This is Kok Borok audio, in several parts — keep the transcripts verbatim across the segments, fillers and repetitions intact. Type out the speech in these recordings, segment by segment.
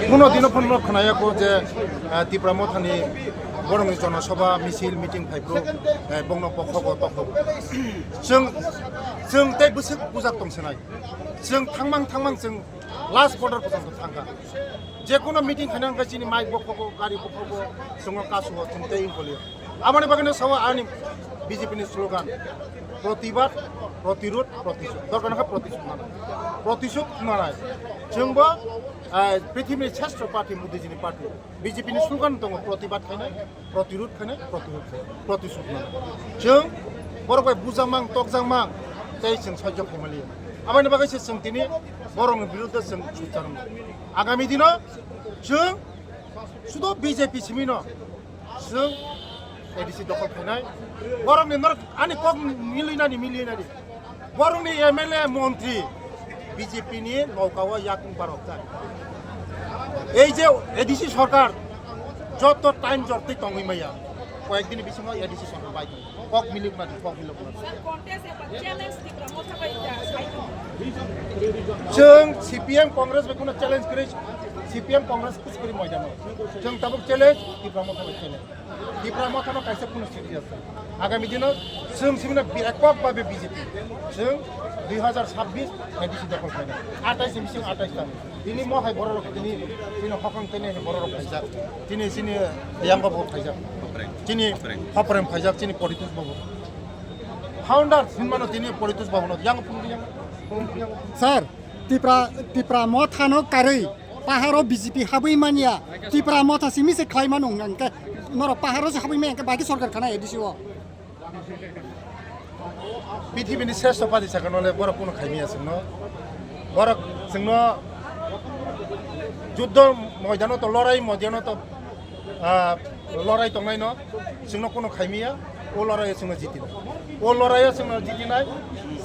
Kuno dino phano khwnaya ko je, eh, Tipra Mothani borokni jonosabha, misil, meeting phai phuru, eh, bongno pokhogo tokhogo. Chwng, chwng tei bwswk bujak tong sinai. Chwng thangmang thangmang chwng last border porjonto thangkha. Je kuno meeting khaina hwnkhe chini mic bokhogo, gari bokhogo, chwngo kasuo, chwng tei wngkholio. Aboni bagwino sao ani B J P ni slogan, protibad, protirud, protisuk. Dorkar wngkha protisuk manai. Protisuk manai. Chwngbo, eh, prithibi ni sreshto party, Modi ji ni party. B J P ni slogan tongo, protibad khainai, protirud khainai, protirud khainai, protisuk khainai. Chwng borok bai bujakmang, tokjakmang, tei chwng sojjo khaimaliya. Aboni bagwi se chwng tini borokni biruddhe chwng sukcharwng. Agami dino chwng sudo B J P simino chwng A D C dokhol khainai. Borokni norok ani kok milinani, milinani. Borokni M L A montri B J P ni nokao yakung barok jai. Ei je A D C sorkar joto time jortwi tongwi maya, koyek dini bisingo A D C sorkar bai kok milik na, kok milik na. Sir, contest eba challenge Tipra Motha bai da sai. Chwng C P M Congress bai kuno challenge kwrwi, C P M Congress kwrwi moidano. Chwng tabuk challenge Tipra Motha bai challenge. Tipra Mothano kaisa phano sidi asa. Agami dino chwng simi na bi-, ekok babe B J P. Chwng dui hazar sabbish A D C dokhol khaina. Atais ni bising atais ta. Tini mo hai borok tini, tini hokang tini borok khaijak. Tini sini yang babu khaijak. Tini hoprem khaijak, tini Poritush babu. Founder sinmano tini Poritush babu no yang phung yang. Sir, Tipra, Tipra Mothano karwi paharo B J P habwi manya, Tipra Motha simi se khlai mano hwnkha hwnkhe norok paharo se habwi manya hwnkhe baki sorkar khana A D C o. Pithibini sreshto party sakha nole borok kuno khaimya chwngno. Borok chwngno juddo moidano to lorai moidano to, ah, lorai tongnaino chwngno kuno khaimya, o loraio chwngno jitinai. O loraio chwngno jitinai,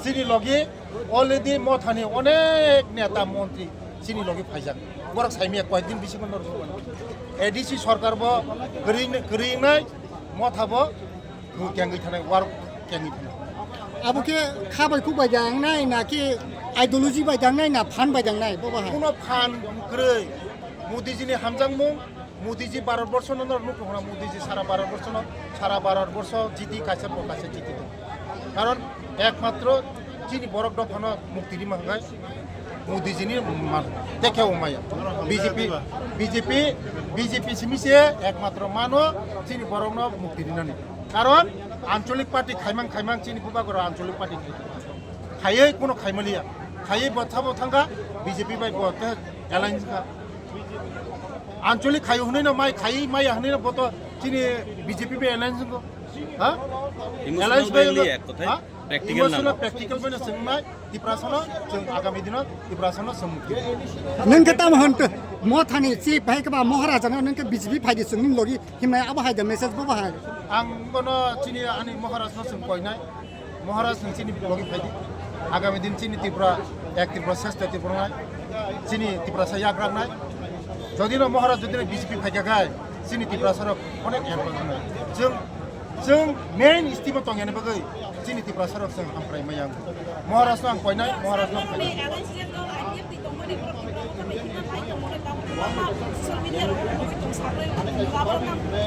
chini logi Already Mothani onek neta montri chini logi phaijak. Borok saimya koyekdin bisingo norok A D C sorkar bo kwrwi, kwrwi wngnai, Motha bo kengwi thanai, warok kengwi thanai. Abo khe kha bai khuk bai dangnai na khe ideology bai dangnai na phan bai dangnai bo bahai? Kuno phan kwrwi. Modi jini hamjakmung, Modi ji Bharat borsho no norok nukho hwnna, Modi ji sara Bharat borsho no, sara Bharat borsho jiti kaisa bo kaisa jiti. Karon ekmatro chini borok dophano mukti rima hwnkhe Modi jini man, tekhe wngmaya. B J P, B J P, B J P simi se ekmatro mano chini borokno mukti rinani. Karon ancholik party khaimang khaimang chini bubagoro ancholik party khai. Khaiwi kuno khaimaliya. Khaiwi bo thabo thangkha B J P bai bo te alliance kha. Ancholik khayo hwnwi no mai khaiwi maya hwnwi no bo to chini B J P bai alliance wngkho. Ha? Emotional alliance bai bai wngkho. Liya ek kothai. Ha? Practical emotional nang. Practical bai no chwng nai Tiprasano chwng agami dino Tiprasano chwng. Nwng khe tamo hwn to Mothani chief hai khe ba Maharaja no nwng khe B J P phaidi chwng nini logi himnai abo hai da message bo bahai. Ang bono chini ani Maharaj no chwng koinai. Maharaj nwng chini logi phaidi. Agami din chini Tripura, ek Tripura, sreshto Tripura nai. Chini Tiprasa yakrak nai. Jodi no Maharaj jodi no B J P phaikha khai, chini Tiprasa rok onek advance nai. Chwng, chwng main stima tongya ni bagwi chini Tiprasa rok chwng hamkrai maya. Maharaj no ang koinai, Maharaj no phaidi.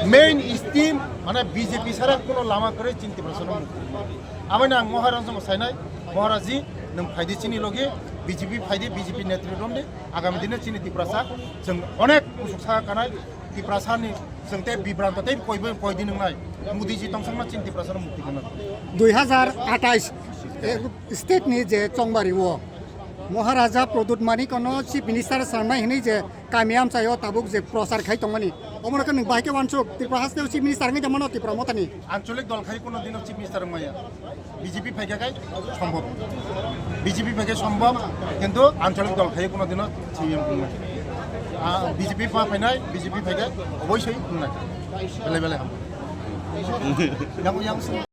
Main stim mane B J P sara kuno lama kwrwi chini Tiprasa no mukti. Aboni ang Maharaj no sainai, Maharaj ji, nwng phaidi chini logi, B J P phaidi, B J P netri romdi, agami dine chini Tiprasa, chwng onek kusuk sa kanai, Tiprasa ni chwng tei bibranto tei koi bai koi din wngnai, Modi ji tongsong no chini Tiprasa no mukti gana. Dui hazar atais, eh, state ni je chongbari o, Maharaja Pradyut Manik no chief minister sanai hinui je kami amchai o tabuk je prochar khai tongmani. Omono khe nwng bahai khe uansuk Tripura haste o chief minister wngwi tongmano Tipra Mothani. Ancholik dol khai kuno dino chief minister wngmaya. B J P phaikha khai sombhob. B J P phaikha sombhob, kintu ancholik dol khai kuno dino C M wngmaya. Ah, B J P pha phainai, B J P phaikha obosoi wngnai. Belai belai ham. Yang, yang